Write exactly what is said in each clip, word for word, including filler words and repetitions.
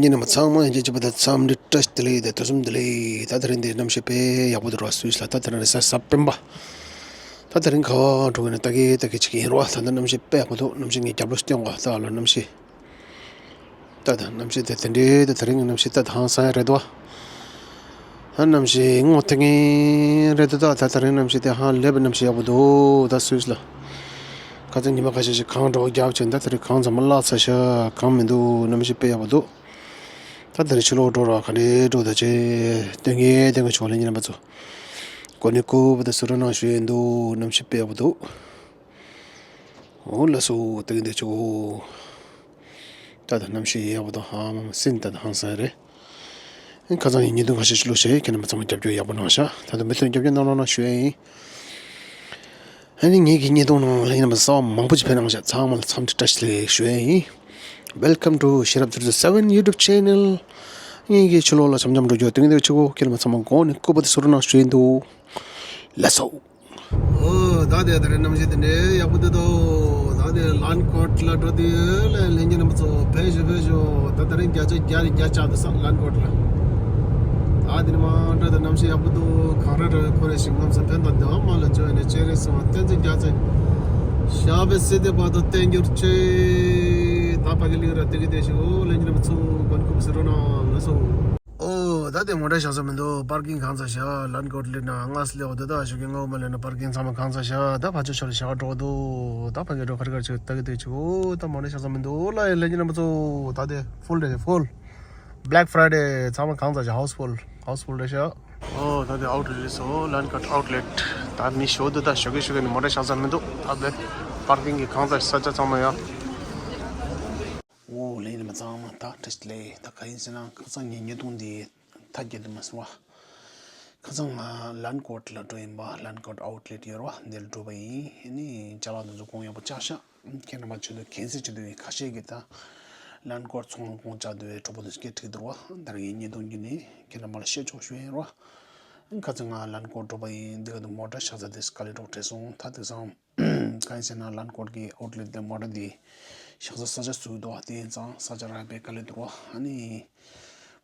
ཉིན་ནས་མ་ཚང་མ་ཡང་ཅི་བྱེད་པ་དང་འཚམས་འདྲི་བཀྲ་ཤིས་བདེ་ལེགས་དང་ཐུགས་བསམ་བདེ་ལེགས། ད་དེ་རིང་འདི་གནམ་གཤིས་དཔེ་ཡག་པོ་འདུག་ར། སུད་སི་ལ་ད་དེ་རིང་རེས་གཟའ་སྤེན་པ། ད་དེ་རིང་ཁ་བ་འགྲོ་གི་ན་ལྟ་གི་ལྟ་གི་བྱེད་ཀྱི་ཡིན་ར། ད་ལྟ་གནམ་གཤིས་དཔེ་ཡག་པོ་འདུག་གནམ་གཤིས་ངས་རྒྱབ་ལོགས་སྟོན་གོ་ད་ལོ་གནམ་གཤིས། ད་ད་གནམ་གཤིས་དེ་དེ་འདྲའི་ད་དེ་རིང་གི་གནམ་གཤིས་ད་ད་ཧང་སང་ཡ་རེད་དོ། ད་གནམ་གཤིས་སྔོ་ཐིང་ངེ་རེད་དོ། ད་ད་དེ་རིང་གནམ་གཤིས་དེ་ཧང་ལེབ་གནམ་གཤིས་ཡག་པོ་འདུག་ད་སུད་སི་ལ། ཁ་སང་ཉི་མ་ཁ་ཤས་ཤིག་གངས་འགྲོ་རྒྱབ་ཆེན་ད་དེ་རིང་གངས་ཚང་མ་བརླག་ཚར་ཤག་གངས་མི་འདུག་གནམ་གཤིས་དཔེ་ཡག་པོ་འདུག་ད་དེ་རིང་ཕྱི་ལོགས་འགྲོ་ར་ག་འདྲའི་འགྲོ་ད་ཅེ། སྟོན་གི་སྟོན་གི་ཆོག་ལེ་ཉིན་པ་ཚོ། གོ་ནི་ཀུ་བ་ད་སུ་ར་ནང་ཞུ་ཡིན་འདུག་གནམ་གཤིས་དཔེ་ཡག་པོ་འདུག་འོ་ལགས་སོ། ཏིང་འདི་ཆུ། ད་ལྟ་གནམ་གཤིས་ཡག་པོ་དང་ཧང་སིན་ད་ལྟ་ཧང་སང་རེད། ཁ་སང་ཡིན་ཉིན་དུ་ཁ་ཤས་ཤིག་ལོ་ཤེས་ཁྱེད་རྣམ་པ་ཚང་མ་རྒྱབ་སྐྱོར་ཡག་པོ་གནང་ཤག་ད་ལྟ་མུ་མཐུད་རྒྱབ་སྐྱོར་གནང་རོགས་གནང་ཞུ་ཡ་ཡིན། ཨ་ནི་ངེད་ཀྱི་བརྙན་ཐུང་ནང་ལ་ཡིན་ནམ་གསར་པ་མང་པོ་ཅིག་ཕེབས་གནང་ཤག་ཚང་མ་ལ་འཚམས་འདྲི་བཀྲ་ཤིས་བདེ་ལེགས་ཞུ་ཡ་ཡིན། Welcome to Sherab zero zero seven YouTube channel. ངེད་ཀྱི་ཕྱི་ལོགས་ལ་འཆམ་འཆམ་འགྲོ་རྒྱུ་ཏིང་འདི་ཆུ་ཁྱེད་རྣམ་པ་ཚང་མ་གོང་ནས་སྐུ་པར་དུ་སུ་ར་གནང་ཞུ་ཡིན་འདུག་ལགས་སོ། ཨོ། ད་དེ་ད་རེས་གནམ་གཤིས་དེ་འདྲའི་ཡག་པོ་འདུག་དོ། ད་དེ་ལན་ཀོཊ་ལ་འགྲོ་དུས་ལས་ལྷན་རྒྱས་རྣམ་པ་ཚོ་ཕེབས་ཤོག་ཕེབས་ཤོག་ད་ད་རེས་བརྒྱ་ཆ་བརྒྱ་རེ་བརྒྱ་ཆགས་འདུག་ས་ལན་ཀོཊ་ལ། ད་དེ་ནས་མར་འགྲོ་དུས་གནམ་གཤིས་ཡག་པོ་འདུག་གངས་རི་རི་ཁོ་རེ་ཞིག་ངམ་ས་ཕན་ད་དེ་བ་མ་ལ་བྱོན་ནས་ཅེ་རེ་སོང་བ་བསྟན་འཛིན་རྒྱ་མཚོ། ཞག་པའི་སྲིད་དེ་བར་དུ་བརྟན་འགྱུར་ཆེ། ད་ཕ་གི་ལིག་ར་དེ་གི་དེ་ཞིག་ཨོ་ལྷན་རྒྱས་རྣམ་པ་ཚོ་མགོན་སྐུ་ཟེར་རོ་ན་ལ་སོ། ཨོ། ད་དེ་མོ་ཊ་བཞག་ས་མི་འདུག་པར་ཀིང་གང་ཚ་ཤག་ལན་ཀོཊ་ལི་ན་ང་སི་ལེ་འོ་དེ་ད་ཞུ་གི་ང་འོ་མ་ལེ་ན་པར་ཀིང་ཚང་མ་གང་ཚ་ཤག་ད་ཕ་ཆོ་ཆོ་ལ་ཞག་འགྲོ་འདུག་ད་ཕ་གི་འགྲོ་ཁར་ཁར་ཅིག་ད་གི་དེ་ཅིག་ཨོ་ད་མོ་ཊ་བཞག་ས་མི་འདུག་ལ་ཡི་ལེ་ཉི་ནམ་ཚོ། ད་དེ་ཕུལ་རེད་ཕུལ། Black Friday ཚང་མ་གང་ཚ་ཤག་ཧའུ་སི་ཕུལ་ཧའུ་སི་ཕུལ་རེད་ཤག་ཨོ་ད་དེ་ཨའུ་ཊི་ལེ་སོ་ལན་ཀོཊ་ཨའུ་ཊི་ལེ། ད་མི་ཞོ་འདུག་ད་ཞོ་གི་ཞོ་གི་ནི་མོ་ཊ་བཞག་ས་མི་འདུག་ད་དེ་པར་ཀིང་གི་གང་ཚ་ས་ཆ་ཚང་མ་ཡ། ཨོ་ལེ་ཉི་མ་ཚང་མ་ད་བཀྲ་ཤིས་བདེ་ལེགས། ད་ག་ཡིན་ཟེར་ན་ཁ་སང་ངའི་བརྙན་ཐུང་འདི་མཐའ་རྒྱབ་དུ་མ་སོང་བ། ཁ་སང་ང་ལན་ཀོཊ་ལ་འགྲོ་ཡིན་པ། ལན་ཀོཊ་ཨའུ་ཊི་ལེ་ཡོད་ར་བ་འདིར་འགྲོ་བ་ཡིན། ཨ་ནི་ཅ་ལག་འདི་ཚོ་གོང་ཡག་པོ་བཅག་ཤག་ཁྱེད་རྣམ་པ་ཆེད་དུ་གན་སེ་བྱེད་དུ་ཡིན་ཁ་ཤས་ཀྱིས་ད་ལན་ཀོཊ་ཚོང་ཁང་གོང་བཅག་དུ་གྲོགས་པོ་དུ་སྐད་ཁྲིད་འདུག་ར་བ། ད་ར་ངའི་བརྙན་ཐུང་བརྒྱུད་ནས་ཁྱེད་རྣམ་པ་ལ་བཤད་ཆོག་ཞུ་ཡིན་ར་བ། ཁ་སང་ང་ལན་ཀོཊ་འགྲོ་བ་ཡིན། འདི་ག་དུ་མོ་ཊ་བཞག་ས་དེ་དཀའ་ལས་གྲོགས་བྲེལ་སོང་ད་དེ་སང་། གང་ཡིན་ཟེར་ན་ལན་ཀོཊ་གི་ཨའུ་ཊི་ལེ་ཊི་དེ་མོ་ཊ་དེ་བཞག་ས་ས་ཆ་ཟུག་འདུག་དེ་ཡིན་ཙང་ས་ཆ་རག་པའི་དཀའ་ལས་འདུག་ཨ་ནི་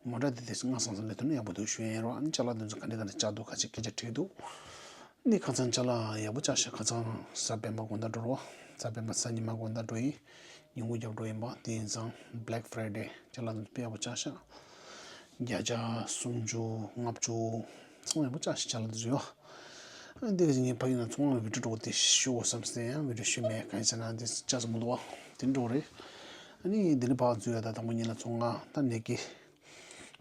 མོ་ཊ་དེ་དེ་སྔ་སང་སང་ལས་དོན་ཡག་པོ་འདུག་ཞུ་ཡ་ཡིན་རོགས། ཨ་ནི་ཅ་ལག་དེ་ཚོ་ག་འདྲ་ག་འདྲ་བཅག་འདུག་ཁ་ཅིག་སྐད་ཆ་དྲིས་འདུག་ཨ་ནི་ཁ་སང་ཅ་ལག་ཡག་པོ་བཅག་ཤག་ཁ་སང་གཟའ་སྤེན་པ་དགོང་དག་འགྲོ་རོགས། གཟའ་སྤེན་པ་གཟའ་ཉི་མ་དགོང་དག་འགྲོ་ཡིན། ཉིན་གུང་རྒྱབ་འགྲོ་ཡིན་པ་དེ་ཡིན་ཙང་Black Friday ཅ་ལག་དེ་ཚོ་དཔེ་ཡག་པོ་བཅག་ཤག་བརྒྱ་ཆ་སུམ་ཅུ་ལྔ་བཅུ་ཚང་མ་ཡག་པོ་བཅག་ཤག་ཅ་ལག་དེ་ཚོ་ཡོད། ཨ་འདི་ག་ཅིག་ངས་ཕ་གི་ན་ཚོང་ང་བི་ཌིའོ་འདྲ་པོ་དེ་ཞུ་དགོས་བསམ་སྟེ་ཡང་བི་ཌིའོ་ཞུས་མེད། གང་ཡིན་ཟེར་ན་འདི་ཅག་ཙམ་མི་འདུག་བ་དེ་འདྲ་པོ་རེད། ཨ་ནི་འདི་ནི་ཕར་འཛུལ་ཡ་ད་དང་པོ་ཉིད་ལ་ཚོང་ང་ད་ནེ་ཀི་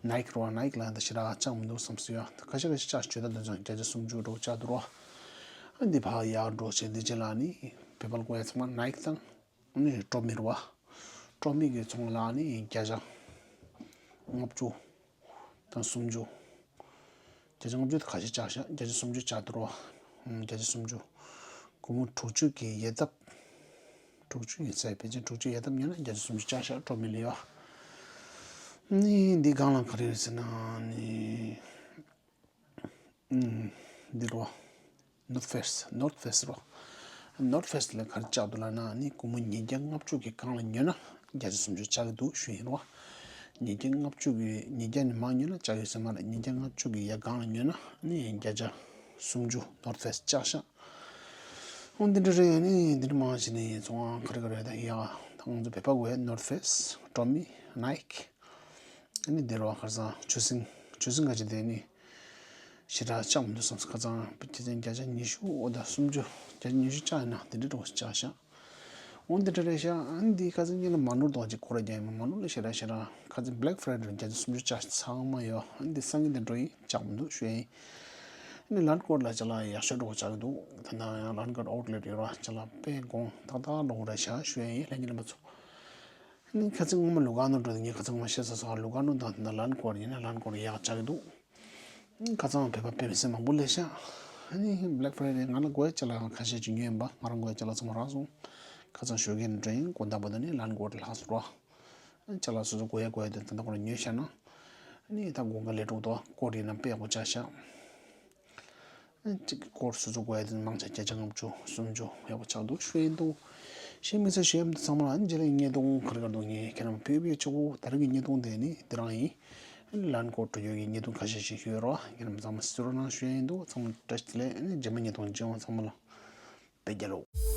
ནའིཀ་རོ་ནའིཀ་ལ་ད་ཞེ་དྲག་ཅག་མི་འདུག་བསམ་སོང་ཡ། ད་ཁ་ཤས་ཁ་ཤས་ཅག་ཞུ་ད་འདོད་ཙང་བརྒྱ་ཆ་སུམ་ཅུ་འདྲ་པོ་ཅག་འདུག་རོ། ཨ་འདི་ཕར་ཡར་འགྲོ་བྱས་འདི་རྗེས་ལ་ནི་བེ་པལ་བཀོལ་ཡ་ཚང་མ་ནའིཀ་དང་ཨ་ནི་ཀྲོ་མི་རོ་བ། ཀྲོ་མི་གི་ཚོང་ལ་ནི་བརྒྱ་ཆ་ལྔ་བཅུ། དང་སུམ་ཅུ། བརྒྱ་ཆ་ལྔ་བཅུ་དེ་ཁ་ཤས་བཅག་ཤག་བརྒྱ་ཆ་སུམ་ཅུ་བཅག་འདུག་རོ། ཨམ། བརྒྱ་ཆ་སུམ་ཅུ། སྒོར་མོ་དྲུག་ཅུ་གི་ཡས་ཐབས། དྲུག་ཅུ་ཡིན་ས་ཡ་ཕལ་ཆེར་དྲུག་ཅུ་ཡས་ཐབས་ཉོས་ན་བརྒྱ་ཆ་སུམ་ཅུ་བཅག་ཤག་ཀྲོ་མི་ལ་ཡོད། ནི་འདི་སྒང་ལ་ག་རེ་རེད་ཟེར་ན་ནི། ཨམ། འདི་རོ། North Face North Face རོ། North Face ལ་ག་རེ་བཅག་འདུག་ལབ་ན་ནི་སྒོར་མོ་ཉིས་བརྒྱ་ལྔ་བཅུ་གི་སྒང་ལ་ཉོས་ན་བརྒྱ་ཆ་སུམ་ཅུ་བཅག་གི་འདུག་ཞུ་ཡིན་རོ། ཉིས་བརྒྱ་ལྔ་བཅུ་གི་ཉིས་བརྒྱ་ནས་མར་ཉོས་ན་བཅག་ཡོད་ས་མ་རེད། ཉིས་བརྒྱ་ལྔ་བཅུ་གི་ཡ་སྒང་ལ་ཉོས་ན་ནི་བརྒྱ་ཆ་སུམ་ཅུ་North Face བཅག་ཤག་འོ་འདི་འདྲ་རེད། ནི་འདི་འདྲ་མང་ཆེ་ནི་ཚོང་ཁ་རེ་ག་རེ་ད་ཡ་ད་ང་ཚོ་བོད་པ་གོ་ཡ་North Face ཀྲོ་མི་ནའིཀ་ཨ་ནི་དེ་རུ་ཁ་སང་ཆུ་སྲིན་ཆུ་སྲིན་ག་ཅི་དེ་ནི་ཞེ་དྲག་ཅག་མི་འདུག་བསམ་སོང་། ཁ་སང་ཁྱེད་ཚོས་བརྒྱ་ཆ་ཉི་ཤུ་འོ་ད་སུམ་ཅུ་བརྒྱ་ཆ་ཉི་ཤུ་བཅག་ཡིན་ན་དེ་འདྲ་འགྲོ་བཅག་ཤག་འོ་འདི་འདྲ་རེད་ཤག་ཨ་ནི་འདི་ཁ་སང་ཉིན་ལ་མ་ནོར་དོག་ཅིག་ཁོ་ར་རྒྱ་ཡིན་མ་ནོར་ལ་ཞེ་དྲག་ཞེ་དྲག་ཁ་སང་Black Friday རུ་བརྒྱ་ཆ་སུམ་ཅུ་བཅག་ཚང་མ་ཡོད། ཨ་ནི་འདི་སང་ཉིན་དེ་འགྲོ་ཡིན་ཅག་མི་འདུག་ཞུ་ཡིན། ཨ་ནི་ལན་ཀོཊ་ལ་ཅ་ལག་ཡག་ཤོས་འགྲོ་བཅག་གི་འདུག་ད་ལྟ་ཡང་ལན་ཀོཊ་ཨའུ་ཊི་ལེ་ཊི་ཡོད་ར་ཅ་ལག་དཔེ་གོང་ཏག་ཏག་འགྲོ་གི་རེད་ཤག་ཞུ་ཡིན་ལྷན་རྒྱས་རྣམ་པ་ཚོ། ནི་ཁ་སང་སྔོན་མ་ལུ་ག་ནོ་འགྲོ་དེ་ངས་ཁ་སང་སྔོན་མ་བཤད་ཚར་སོང་། ལུ་ག་ནོ་དང་དེ་འདྲ་ལན་ཀོཊ་ཡིན་ན་ལན་ཀོཊ་ཡག་ཆགས་ཀྱི་འདུག་ཁ་སང་བོད་པ་དཔེ་མི་སྲིད་མང་པོ་སླེབས་ཤག་ཨ་ནི་Black Friday ང་ལ་དགོས་ཡ་ཅ་ལག་ཁ་ཤས་ཅིག་ཉོས་ཡིན་པ། ང་རང་དགོས་ཡ་ཅ་ལག་ཚང་མ་རག་སོང་། ཁ་སང་ཞོགས་ཀས་ནས་འགྲོ་ཡིན། དགོང་དག་བར་དུ་ནི་ལན་ཀོཊ་ལྷག་སོང་རོ། ཅ་ལག་སོ་སོ་དགོས་ཡ་དགོས་ཡ་དེ་ད་ལྟ་ཁོ་རང་ཉོས་བཞག་ན་ཨ་ནི་ད་དགོང་ཁ་ལས་དྲུག་ཏུ་ཀོཊ་ཡིན་ན་དཔེ་ཡག་པོ་ཆགས་ཤག་གཅིག་གི་སྐོར་སོ་སོ་དགོས་ཡ་དེ་མང་ཆེ་བརྒྱ་ཆ་ལྔ་བཅུ་སུམ་ཅུ་ཡག་པོ་ཆགས་འདུག་ཞུ་ཡིན་འདུག་ཞེས་དམིགས་བསལ་ཞུ་ཡ་མི་འདུག་ཚང་མ་ལ་ཨ་ནི་རྗེས་ལ་བརྙན་ཐུང་ག་རེ་ག་རེ་འདུག་ངས་ཁྱེད་རང་ཕེབས་ཡོད་ཆོག་གོ། ད་རེས་ཀྱི་བརྙན་ཐུང་དེ་ནི་འདི་རང་ཡིན། ལན་ཀོ་འགྲོ་ཡོད་ཀྱི་བརྙན་ཐུང་ཁ་ཤས་ཤིག་ཡོད་རོགས། ཁྱེད་རང་ཚང་མ་གསོལ་ར་གནང་ཞུ་ཡ་ཡིན་འདུག་ཚང་མ་བཀྲ་ཤིས་བདེ་ལེགས། ཨ་ནི་རྗེས་མ་བརྙན་ཐུང་མཇལ་ཡོང་། ཚང་མ་ལ་བོད་རྒྱལ་ལོ།